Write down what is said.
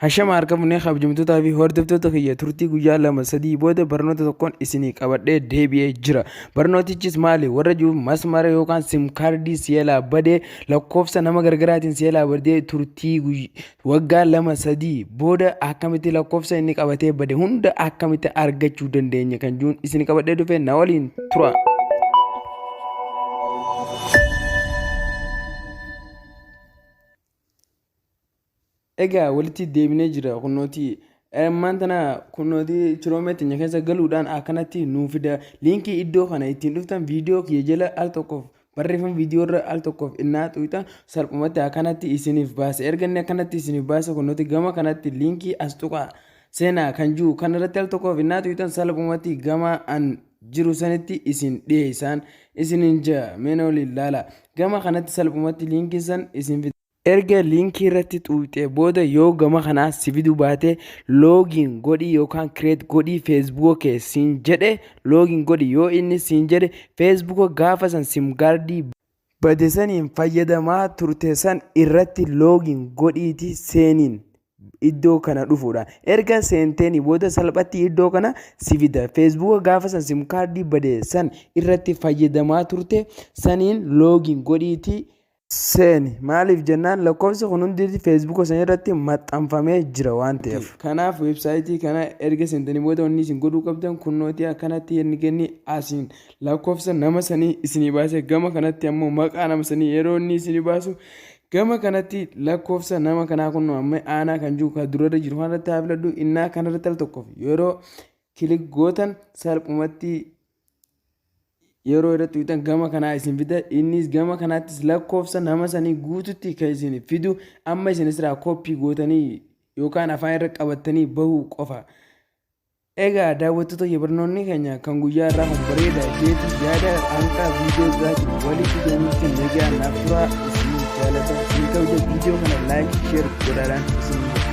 Hashama harka fuunee kabajamtootaa fi hordoftoota kiyya turtii guyyaa 2 3 booda barnoota tokkoon isinii qabadhee deebi'ee jira. Barnootichis maali? Warra jiru masmara yookaan sim kaardii si'elaa badee lakkoofsa nama gargaraatiin si'elaa badee turtii waggaa 2 3 booda akkamitti lakkoofsa inni qabatee bade hunda akkamitti argachuu dandeenya kan jiruun isin qabadhee dhufe na waliin tura. Egaa walitti deebinee jira kunnooti. Ammaan tana kunnooti Chrome teenya keessa galuudhaan akkanatti nuu fida. Liinkii iddoo kana ittiin dhuftan viidiyoo kiyya jala al tokkoof barreeffama viidiyoo irra al tokkoof innaa tuqxan salphumatti akkanatti isiniif baasa. Erga inni akkanatti isiniif baase kunnooti gama kanatti liinkii as tuqaa seenaa kan jiru kanarratti al tokkoof innaa tuqxan salphumatti gama an jiru sanitti isin dhiyeessaan isinin ja'a mee na waliin laala. Gama kanatti salphumatti liinkii san isin fida. Erga liinkii irratti xuuxxee booda yoo gama kanaa si fiduu baate login godhii yookaan create godhii Facebook kee siin jedhe login godhi yoo inni siin jedhe Facebook gaafa san sim kaardii bade saniin fayyadamaa turte san irratti login godhiiti seeniin iddoo kana dhufuudha. Erga seenteeni booda salphatti iddoo kana si fida. Facebook gaafa san sim kaardii bade san irratti fayyadamaa turte saniin login godhiiti seeni. Maaliif jennaan lakkoofsi kun hundi Facebook san irratti maxxanfamee jira waan ta'eef. Kanaaf weebsaayitii kana erga seentanii booda wanni isin godhuu qabdan kunnootii akkanatti inni kenni asiin lakkoofsa nama sanii isinii baase gama kanatti ammoo maqaa nama sanii yeroo inni isinii baasu gama kanatti lakkoofsa nama kanaa kunnoo amma aanaa kan jiru kan durarra jiru kanarratti haa filadhu innaa kanarratti al tokkoof yeroo kilik gootan salphumatti yeroo irratti tuqxan gama kanaa isin fida innis gama kanaattis lakkoofsa nama sanii guututti kan isin fidu amma isin irraa kooppii gootanii yookaan afaan irra qabattanii bahuu qofa. Egaa daawwattoota kiyya barnoonni keenya kan guyyaa irraa kun bareeda jeeti yaada hanqa viidiyoo biraatiin walitti deemuutti nagaa naaf turaa isin jaalladha isin kabaja viidiyoo kana laayik sheer godhaadhaan isin.